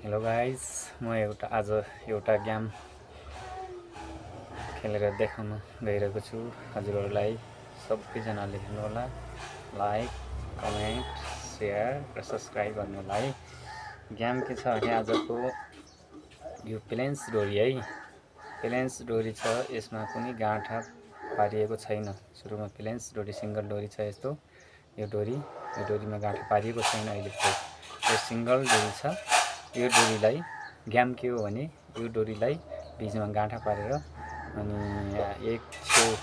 Hello guys, म आज एउटा गेम खेलेर देखाउन गइरहेको छु हजुरहरूलाई। सबैजनाले हेर्नुहोला, लाइक, कमेन्ट, सेयर र सब्सक्राइब गर्नु होला है। गेम के छ भने आजको यो प्लेन्स डोरी है। प्लेन्स डोरी छ, यसमा कुनै गाँठा पारिएको छैन। सुरुमा प्लेन्स डोरी सिंगल डोरी छ। यस्तो यो डोरीमा गाँठा पारिएको छैन। अहिलेको यो सिंगल डोरी छ। यो डोरीलाई गेम के हो भने यो डोरीलाई बीचमा गाँठा पारेर अनि एक छेउ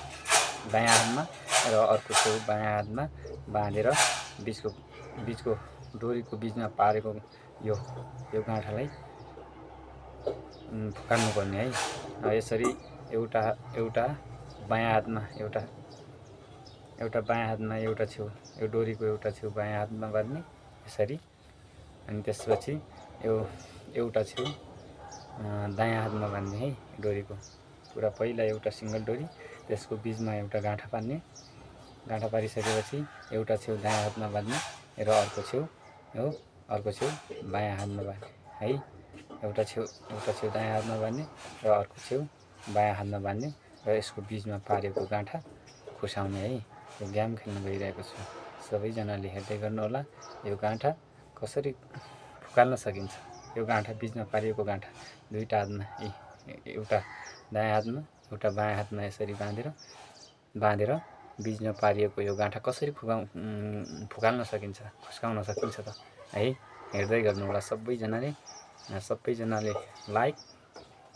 दायाँ हातमा र अर्को छेउ बायाँ हातमा बाँधेर बीचको डोरीको बीचमा पारेको यो गाँठालाई फुकाल्नु पर्ने है। यसरी एउटा बायाँ हातमा एउटा बायाँ हातमा एउटा छेउ यो डोरीको एउटा छेउ बायाँ हातमा बाँध्ने यसरी, अनि त्यसपछि यो एउटा छेउ दायाँ हातमा बाँध्ने है। डोरीको पुरा पहिला एउटा सिंगल डोरी, त्यसको बीचमा एउटा गाँठा पार्ने। गाँठा पारिसकेपछि एउटा छेउ दायाँ हातमा बाँध्ने र अर्को छेउ बायाँ हातमा बाँध्ने है। एउटा छेउ दायाँ हातमा बाँध्ने र अर्को छेउ बायाँ हातमा बाँध्ने र यसको बीचमा पारेको गाँठा खुसाउने है। यो गेम खेल्न गइरहेको छु, सबैजनाले हेर्दै गर्नुहोला। यो गाँठा कसरी फुकाल्न सकिन्छ। यो गाँठा बीचमा पारिएको गाँठा दुईटा हातमा एउटा दायाँ हातमा एउटा बायाँ हातमा यसरी बाँधेर बीचमा पारिएको यो गाँठा कसरी फुकाल्न सकिन्छ, खुस्काउन सकिन्छ त है। हेर्दै गर्नुहोला सबैजनाले लाइक,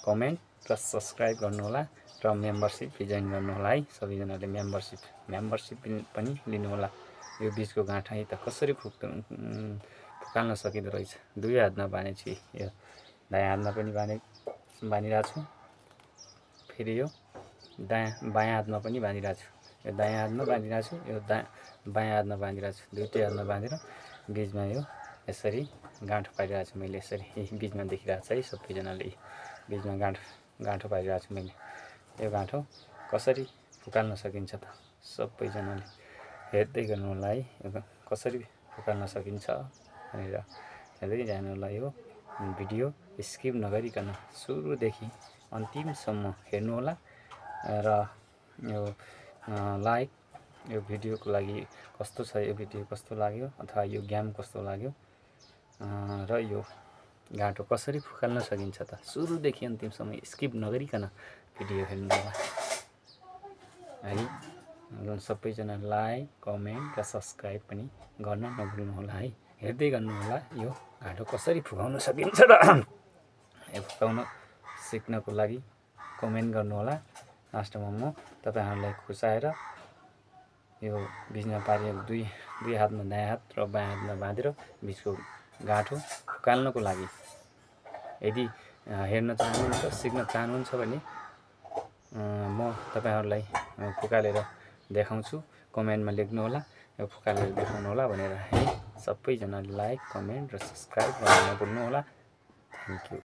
कमेन्ट र सब्सक्राइब गर्नुहोला र मेम्बरसिप जोइन गर्नुहोला है। सबैजनाले मेम्बरसिप पनि लिनुहोला। यो बीचको गाँठा त कसरी फुकाल्न सकिँदो रहेछ। दुई हातमा बाँधेको छु, यो दायाँ हातमा पनि बाँधिरहेको छु, फेरि यो बायाँ हातमा पनि बाँधिरहेको छु। यो दायाँ हातमा बाँधिरहेको छु, यो बायाँ हातमा बाँधिरहेको छु। दुईटै हातमा बाँधेर बीचमा यो यसरी गाँठो पारिरहेको छु मैले। यसरी बीचमा देखिरहेको छ है सबैजनाले। बीचमा गाँठो पारिरहेको छु मैले। यो गाँठो कसरी फुकाल्न सकिन्छ त सबैजनाले हेर्दै गर्नु होला है। यो कसरी फुकाल्न सकिन्छ भनेर हेर्दै जानु होला। यो भिडियो स्किप नगरिकन सुरुदेखि अन्तिमसम्म हेर्नुहोला र यो लाइक, यो भिडियोको लागि कस्तो छ, यो भिडियो कस्तो लाग्यो अथवा यो गेम कस्तो लाग्यो र यो गाँठो कसरी फुकाल्न सकिन्छ त सुरुदेखि अन्तिमसम्म स्किप नगरिकन भिडियो हेर्नुहोला है। सबैजना लाइक, कमेन्ट र सब्सक्राइब पनि गर्न नभुल्नुहोला है। हेर्दै गर्नुहोला यो गाँठो कसरी फुकाउन सकिन्छ त। यो फुकाउन सिक्नको लागि कमेन्ट गर्नुहोला। लास्टमा म तपाईँहरूलाई खुसाएर यो बीचमा पारेको दुई हातमा दायाँ हात र बायाँ हातमा बाँधेर बीचको गाँठो फुकाल्नको लागि यदि हेर्न चाहनुहुन्छ, सिक्न चाहनुहुन्छ भने म तपाईँहरूलाई फुकालेर देखाउँछु। कमेन्टमा लेख्नुहोला यो फुकालेर देखाउनु होला भनेर है। सबैजनाले लाइक, कमेन्ट र सब्सक्राइब गर्न नभुल्नुहोला। Thank you.